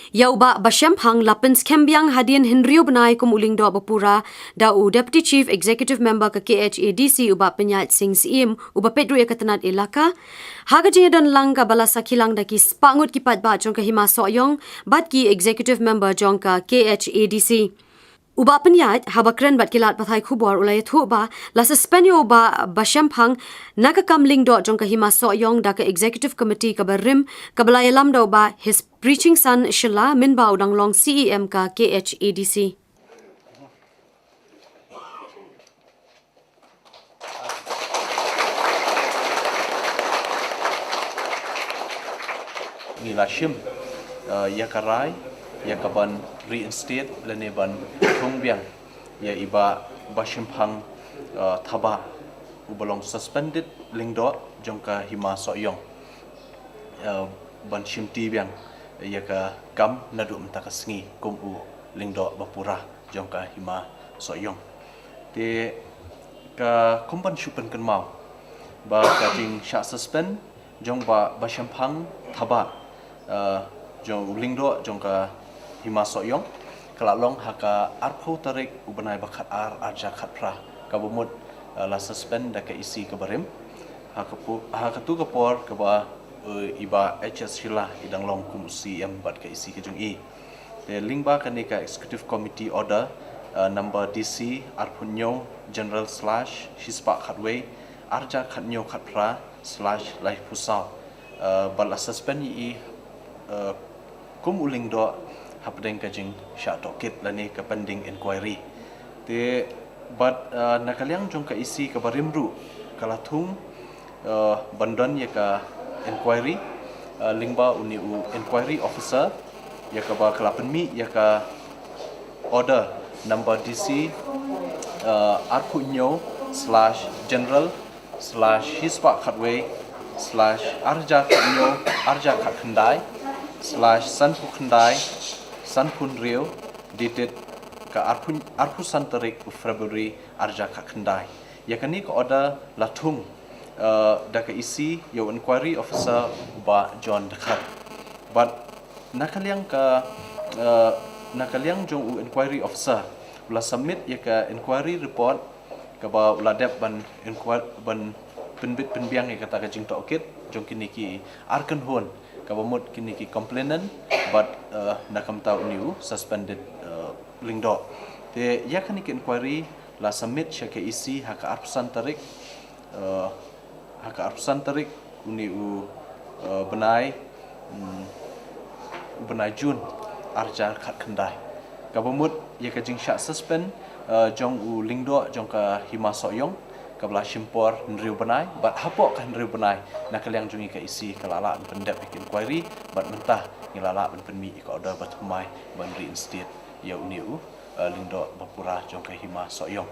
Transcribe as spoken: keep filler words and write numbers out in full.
Ïa u Bah Bashemphang la pynskhem biang hadien hynriew bnai kum u lyngdoh bapura da u Deputy Chief Executive Member ka K H A D C, u Bah Pyniaid Singh Syiem, uba peit ruh ïa ka tnat Elaka, ha ka jingïadon lang kaba la sakhi lang da ki spah ngut ki paidbah jong ka Hima Sohiong bad ki Executive Member jong ka K H A D C. U Bah Pyniaid, haba kren bad ki lad pathai khubor, u la ïathuh ba la suspend ïa u Bah Bashemphang na ka kam lyngdoh jong ka Hima Sohiong da ka Executive Committee kaba rim, kaba la ïalam da u Bah His Preaching Son Shylla mynba u dang long C E M ka K H A D C. Ngi la shim, eh, ïa ka rai, ïa ka ban reinstate lane ban thung biang ïa i Bah Bashemphang, eh, Thabah, uba long suspended lyngdoh jong ka Hima Sohiong, eh, ban shimti biang ïa ka kam naduh mynta ka sngi kum u lyngdoh bapura jong ka Hima Sohiong. Te ka kum ban shu pynkynmaw ba ka jingshah suspend jong Bah Bashemphang Thabah, eh, jong u lyngdoh jong ka Hima Sohiong, ka la long ha ka arphew tarik u bnai ba khatar arhajar khatphra, kaba mut, eh, la suspend da ka E C kaba rim. Ha ka pu-, ha katu ka por kaba, eh, i Bah H S Shylla i dang long kum u C E M bad ka E C ka jong i. Te lyngba kane ka Executive Committee Order, eh, number D C arphew hynñiew, General slash shispah khatwei, arhajar khathynñiew khatphra slash laiphew saw, eh, ba la suspend ïa i, eh, kum u lyngdoh hapdeng ka jingshah tohkit lane ka pending inquiry. Te bad, eh, na ka liang jong ka E C kaba rim ruh ka la thung, eh, ban don ïa ka inquiry, eh, lyngba une u inquiry officer, ïa kaba ka la pynmih ïa ka order number D C, eh, arphew hynñiew slash general slash shispah khatwei slash arhajar khathynñiew, arhajar khatkhyndai slash sanphew khyndai, sanphew hynriew, dated ka arphew, arphew san tarik u February arhajar khatkhyndai. Ïa kane ka order la thung, eh, da ka E C ïa u inquiry officer u Bah John Dkhar. Bad na ka liang ka, eh, na ka liang jong u inquiry officer, u la submit ïa ka inquiry report kaba u la dep ban inquir-, ban pynbit pynbiang ïa kata ka jingtohkit jong kine ki ar kynhun, kaba mut kine ki complainant bad, eh, na ka bynta une u suspended, eh, lyngdoh. Te ïa kane ka inquiry la submit sha ka E C ha ka arphew san tarik, eh, ha ka arphew san tarik une u, eh, bnai, mm, u bnai June arhajar khatkhyndai. Kaba mut ïa ka jingshah suspend, eh, jong u lyngdoh jong ka Hima Sohiong kaba la shim por hynriew bnai, bad hapoh ka hynriew bnai na ka liang jong ngi ka E C ka la lah ban pyndep ïa ka inquiry, bad mynta ngi la lah ban pynmih ïa ka order bathymmai ban reinstate ïa une u, eh, lyngdoh bapura jong ka Hima Sohiong.